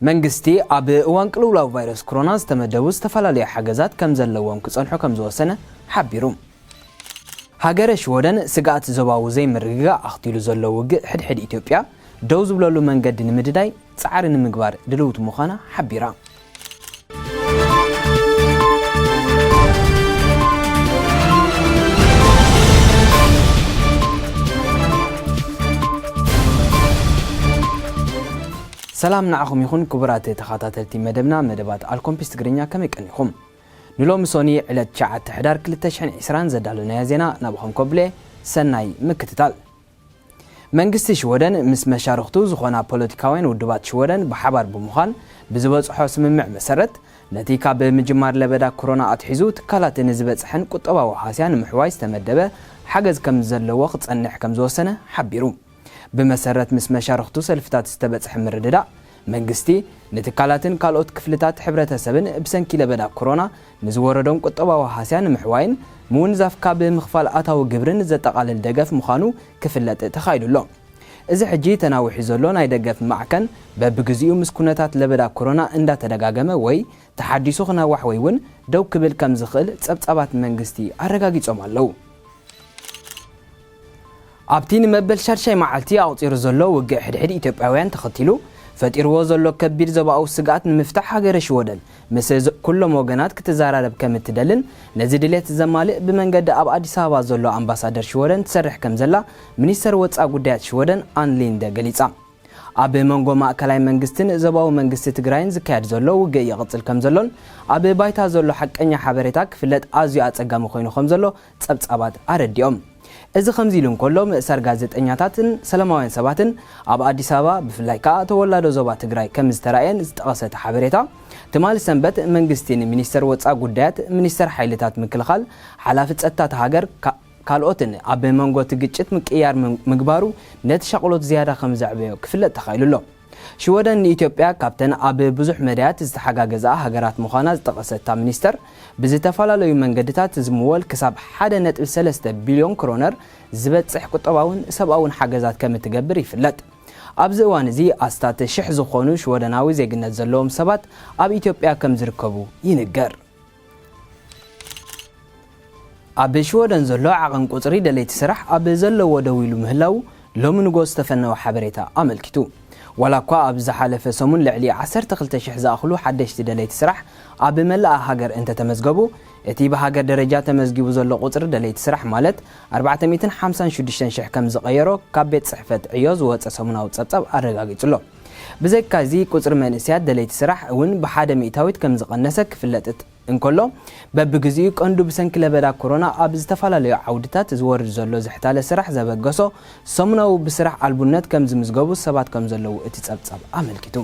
መንግስቲ ኣብ እዋን ቅልውላው ቫይረስ ኮሮና ዝተመደቡ ዝተፈላለዩ ሓገዛት ከም ዘለዎም ክጸንሑ ከም ዝወሰነ ሓቢሩ። ሃገረ ሽወደን ስግኣት ዞባዊ ዘይምርግጋእ ኣኽቲሉ ዘሎ ውግእ ሕድሕድ ኢትዮጵያ ደው ዝብለሉ መንገዲ ንምድዳይ ጻዕሪ ንምግባር ድልውቲ ምዃና ሓቢራ። ሰላም ንዓኹም ይኹን ክቡራት ተኸታተልቲ መደብና፣ መደባት ኣልኮምፒስ ትግርኛ፣ ከመይ ቀኒኹም? ንሎሚ ሶኒ ዕለት ትሽዓተ ሕዳር ክልተ ሽሕን ዕስራን ዘዳለናዮ ዜና ናባኹም ከብለ፣ ሰናይ ምክትታል። መንግስቲ ሽወደን ምስ መሻርኽቱ ዝኾና ፖለቲካውያን ውድባት ሽወደን ብሓባር ብምዃን ብዝበጽሖ ስምምዕ መሰረት፣ ነቲ ካብ ምጅማር ለበዳ ኮሮና ኣትሒዙ ትካላት ንዝበጽሐን ቁጠባዊ ሃስያ ንምሕዋይ ዝተመደበ ሓገዝ ከም ዘለዎ ክጸንሕ ከም ዝወሰነ ሓቢሩ። ብመሰረት ምስ መሻርኽቱ ሰልፍታት ዝተበጽሐ ምርድዳእ፣ መንግስቲ ንትካላትን ካልኦት ክፍልታት ሕብረተሰብን ብሰንኪ ለበዳ ኮሮና ንዝወረዶም ቁጠባዊ ሃስያ ንምሕዋይን ምውንዛፍ ካብ ምኽፋል ኣታዊ ግብርን ዘጠቓልል ደገፍ ምዃኑ ክፍለጥ ተኻኢሉ ኣሎ። እዚ ሕጂ ተናዊሑ ዘሎ ናይ ደገፍ ማዕከን በብግዚኡ ምስ ኩነታት ለበዳ ኮሮና እንዳተደጋገመ ወይ ተሓዲሱ ክናዋሕ ወይ እውን ደው ክብል ከም ዝኽእል ጸብጻባት መንግስቲ ኣረጋጊጾም ኣለዉ። ኣብቲ ንመበል ሻድሻይ መዓልቲ ኣቑጺሩ ዘሎ ውግእ ሕድሕድ ኢትዮጵያውያን ተኸቲሉ ፈጢርዎ ዘሎ ከቢድ ዞባዊ ስግኣት ንምፍታሕ ሃገረ ሽወደን ምስ ዝ-፣ ኩሎም ወገናት ክትዘራረብ ከም እትደልን ነዚ ድሌት ዘማልእ ብመንገዲ ኣብ ኣዲስ ኣበባ ዘሎ ኣምባሳደር ሽወደን ትሰርሕ ከም ዘላ ሚኒስተር ወጻኢ ጉዳያት ሽወደን ኣን ሊንደ ገሊጻ። ኣብ መንጎ ማእከላይ መንግስትን ዞባዊ መንግስቲ ትግራይን ዝካየድ ዘሎ ውግእ ይቕጽል ከም ዘሎን ኣብ ባይታ ዘሎ ሓቀኛ ሓበሬታ ክፍለጥ ኣዝዩ ኣጸጋሚ ኮይኑ ከም ዘሎ ጸብጻባት ኣረዲኦም። እዚ ከምዚ ኢሉ እንከሎ፣ ምእሳር ጋዜጠኛታትን ሰላማውያን ሰባትን ኣብ ኣዲስ ኣበባ፣ ብፍላይ ከኣ ተወላዶ ዞባ ትግራይ ከም ዝተራእየን ዝጠቐሰ እቲ ሓበሬታ፣ ትማሊ ሰንበት መንግስቲ ንሚኒስተር ወጻኢ ጉዳያት፣ ሚኒስተር ሓይልታት ምክልኻል፣ ሓላፊ ጸጥታ እታ ሃገር፣ ካ-፣ ካልኦትን ኣብ መንጎ እቲ ግጭት ምቅይያር ም-፣ ምግባሩ ነቲ ሻቕሎት ዝያዳ ከም ዘዕበዮ ክፍለጥ ተኻኢሉ ኣሎ። ሽወደን ንኢትዮጵያ ካብተን ኣብ ብዙሕ መዳያት ዝተሓጋገዛ ሃገራት ምዃና ዝጠቐሰት እታ ሚኒስተር፣ ብዝተፈላለዩ መንገድታት ዝምወል ክሳብ ሓደ ነጥቢ ሰለስተ ቢልዮን ክሮነር ዝበጽሕ ቁጠባውን ሰብኣውን ሓገዛት ከም እትገብር ይፍለጥ። ኣብዚ እዋን እዚ ኣስታት ሽሕ ዝኾኑ ሽወደናዊ ዜግነት ዘለዎም ሰባት ኣብ ኢትዮጵያ ከም ዝርከቡ ይንገር። ኣብ ሽወደን ዘሎ ዓቐን ቁጽሪ ደለይቲ ስራሕ ኣብ ዘለዎ ደው ኢሉ ምህላዉ ሎሚ ንግሆ ዝተፈነወ ሓበሬታ ኣመልኪቱ። ዋላ እኳ ኣብ ዝሓለፈ ሰሙን ልዕሊ ዓሰርተ ክልተ ሽሕ ዝኣኽሉ ሓደሽቲ ደለይቲ ስራሕ ኣብ መላእ ሃገር እንተተመዝገቡ፣ እቲ ብሃገር ደረጃ ተመዝጊቡ ዘሎ ቁጽሪ ደለይቲ ስራሕ፣ ማለት ኣርባዕተ ሚእትን ሓምሳን ሽዱሽተን ሽሕ ከም ዝቐየሮ ካብ ቤት ጽሕፈት ዕዮ ዝወጸ ሰሙናዊ ጸብጻብ ኣረጋጊጹ ኣሎ። ብዘይካ እዚ፣ ቁጽሪ መንእሰያት ደለይቲ ስራሕ እውን ብሓደ ሚእታዊት ከም ዝቐነሰ ክፍለጥ እንከሎ፣ በብግዚኡ ቀንዱ ብሰንኪ ለበዳ ኮሮና ኣብ ዝተፈላለዩ ዓውድታት ዝወርድ ዘሎ ዝሕታለ ስራሕ ዘበገሶ ሰሙናዊ ብስራሕ ኣልቡነት ከም ዝምዝገቡ ሰባት ከም ዘለዉ እቲ ጸብጻብ ኣመልኪቱ።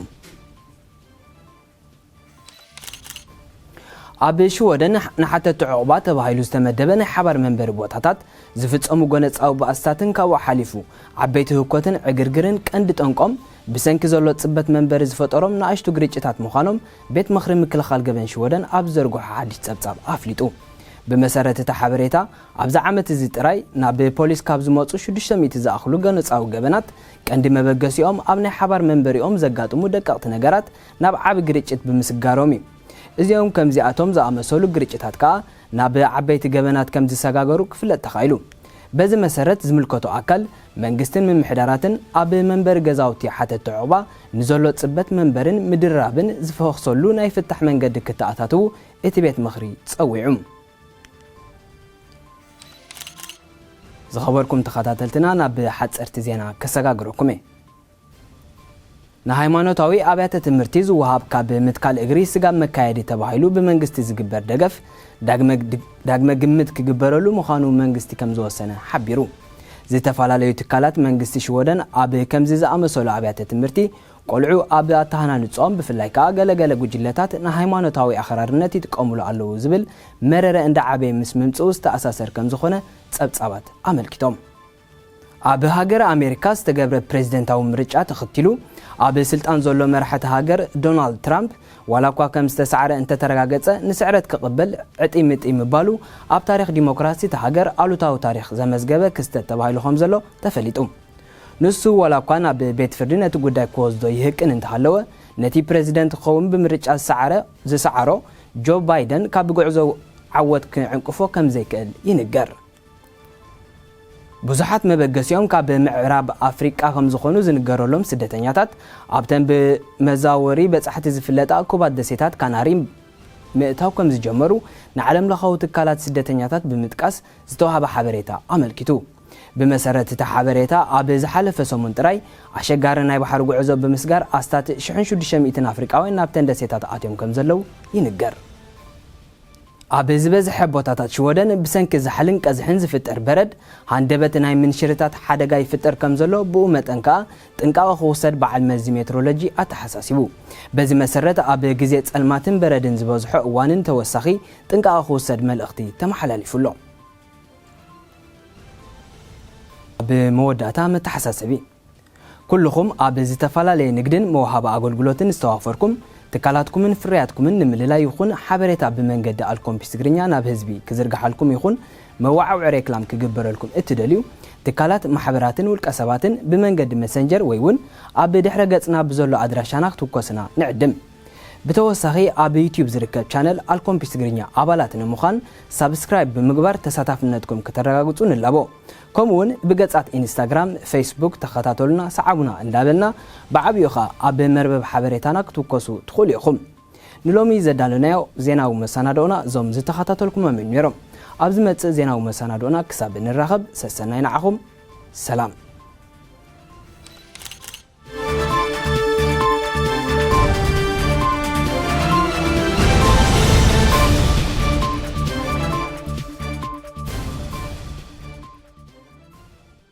ኣብ ሽወደን ንሓተቲ ዑቕባ ተባሂሉ ዝተመደበ ናይ ሓባር መንበሪ ቦታታት ዝፍጸሙ ጎነጻዊ ባእስታትን ካብኡ ሓሊፉ ዓበይቲ ህኮትን ዕግርግርን ቀንዲ ጠንቆም ብሰንኪ ዘሎ ጽበት መንበሪ ዝፈጠሮም ንኣሽቱ ግርጭታት ምዃኖም ቤት ምኽሪ ምክልኻል ገበን ሽወደን ኣብ ዘርግሖ ሓድሽ ጸብጻብ ኣፍሊጡ። ብመሰረት እቲ ሓበሬታ፣ ኣብዚ ዓመት እዚ ጥራይ ናብ ፖሊስ ካብ ዝመጹ ሽዱሽተ ሚእቲ ዝኣኽሉ ገነጻዊ ገበናት ቀንዲ መበገሲኦም ኣብ ናይ ሓባር መንበሪኦም ዘጋጥሙ ደቀቕቲ ነገራት ናብ ዓቢ ግርጭት ብምስጋሮም እዩ። እዚኦም ከምዚኣቶም ዝኣመሰሉ ግርጭታት ከኣ ናብ ዓበይቲ ገበናት ከም ዝሰጋገሩ ክፍለጥ ተኻኢሉ። በዚ መሰረት ዝምልከቶ ኣካል መንግስትን ምምሕዳራትን ኣብ መንበሪ ገዛውቲ ሓተቲ ዑቕባ ንዘሎ ጽበት መንበርን ምድርራብን ዝፈኽሰሉ ናይ ፍታሕ መንገዲ ክተኣታትዉ እቲ ቤት ምኽሪ ጸዊዑ። ዝኸበርኩም ተኸታተልትና፣ ናብ ሓጸርቲ ዜና ከሰጋግረኩም እየ። ንሃይማኖታዊ ኣብያተ ትምህርቲ ዝወሃብ ካብ ምትካል እግሪ ስጋብ መካየዲ ተባሂሉ ብመንግስቲ ዝግበር ደገፍ ዳግመ ግድ-፣ ዳግመ ግምት ክግበረሉ ምዃኑ መንግስቲ ከም ዝወሰነ ሓቢሩ። ዝተፈላለዩ ትካላት መንግስቲ ሽወደን ኣብ ከምዚ ዝኣመሰሉ ኣብያተ ትምህርቲ ቆልዑ ኣብ ኣተሃናንጾም፣ ብፍላይ ከኣ ገለገለ ጉጅለታት ንሃይማኖታዊ ኣኽራርነት ይጥቀሙሉ ኣለዉ ዝብል መረረ እንዳዓበየ ምስ ምምጽኡ ዝተኣሳሰር ከም ዝኾነ ጸብጻባት ኣመልኪቶም። ኣብ ሃገረ ኣሜሪካ ዝተገብረ ፕሬዝደንታዊ ምርጫ ተኸቲሉ፣ ኣብ ስልጣን ዘሎ መራሒ እታ ሃገር ዶናልድ ትራምፕ፣ ዋላ እኳ ከም ዝተሳዕረ እንተተረጋገጸ፣ ንስዕረት ክቕበል ዕጢ ምጢ ምባሉ ኣብ ታሪኽ ዲሞክራሲ እታ ሃገር ኣሉታዊ ታሪኽ ዘመዝገበ ክስተት ተባሂሉ ከም ዘሎ ተፈሊጡ። ንሱ ዋላ እኳ ናብ ቤት ፍርዲ ነቲ ጉዳይ ክወስዶ ይህቅን እንተሃለወ፣ ነቲ ፕረዚደንት ክኸውን ብምርጫ ዝሰዓረ ዝሰዓሮ ጆ ባይደን ካብ ጉዕዞ ዓወት ክዕንቅፎ ከም ዘይክእል ይንገር። ብዙሓት መበገሲኦም ካብ ምዕራብ ኣፍሪቃ ከም ዝኾኑ ዝንገረሎም ስደተኛታት፣ ኣብተን ብመዛወሪ በጻሕቲ ዝፍለጣ እኩባት ደሴታት ካናሪ ምእታው ከም ዝጀመሩ ንዓለም ለኻዊ ትካላት ስደተኛታት ብምጥቃስ ዝተዋህበ ሓበሬታ ኣመልኪቱ። ብመሰረት እቲ ሓበሬታ፣ ኣብ ዝሓለፈ ሰሙን ጥራይ ኣሸጋሪ ናይ ባሕሪ ጉዕዞ ብምስጋር ኣስታት ሽሕን ሽዱሽተ ሚእትን ኣፍሪቃውያን ናብተን ደሴታት ኣትዮም ከም ዘለዉ ይንገር። ኣብ ዝበዝሐ ቦታታት ሽወደን ብሰንኪ ዛሕልን ቀዝሕን ዝፍጠር በረድ፣ ሃንደበት ናይ ምንሽርታት ሓደጋ ይፍጠር ከም ዘሎ፣ ብኡ መጠን ከኣ ጥንቃቐ ክውሰድ በዓል መዚ ሜትሮሎጂ ኣተሓሳሲቡ። በዚ መሰረት፣ ኣብ ግዜ ጸልማትን በረድን ዝበዝሖ እዋንን ተወሳኺ ጥንቃቐ ክውሰድ መልእኽቲ ተመሓላሊፉ ኣሎ። ኣብ መወዳእታ መተሓሳሰቢ። ኩልኹም ኣብ ዝተፈላለየ ንግድን መውሃቢ ኣገልግሎትን ዝተዋፈርኩም፣ ትካላትኩምን ፍርያትኩምን ንምልላይ ይኹን ሓበሬታ ብመንገዲ ኣልኮምፒስ ትግርኛ ናብ ህዝቢ ክዝርግሓልኩም ይኹን መወዓውዒ ሬክላም ክግበረልኩም እትደልዩ፣ ትካላት፣ ማሕበራትን ውልቀ ሰባትን ብመንገዲ መሰንጀር ወይ እውን ኣብ ድሕረ ገጽና ብዘሎ ኣድራሻና ክትውከሱና ንዕድም። ብተወሳኺ ኣብ ዩትዩብ ዝርከብ ቻነል ኣልኮምፒስ ትግርኛ ኣባላት ንምዃን ሳብስክራይብ ብምግባር ተሳታፍነትኩም ከተረጋግጹ ንላቦ። ከምኡ እውን ብገጻት ኢንስታግራም፣ ፌስቡክ ተኸታተሉና፣ ሰዓቡና እንዳበልና ብዓብዩ ኸኣ ኣብ መርበብ ሓበሬታና ክትውከሱ ትኽእሉ ኢኹም። ንሎሚ ዘዳለናዮ ዜናዊ መሰናድኦና እዞም ዝተኸታተልኩሞም እዮም ነይሮም። ኣብ ዝመጽእ ዜናዊ መሰናድኦና ክሳብ እንራኸብ ሰሰናይ ንዓኹም። ሰላም።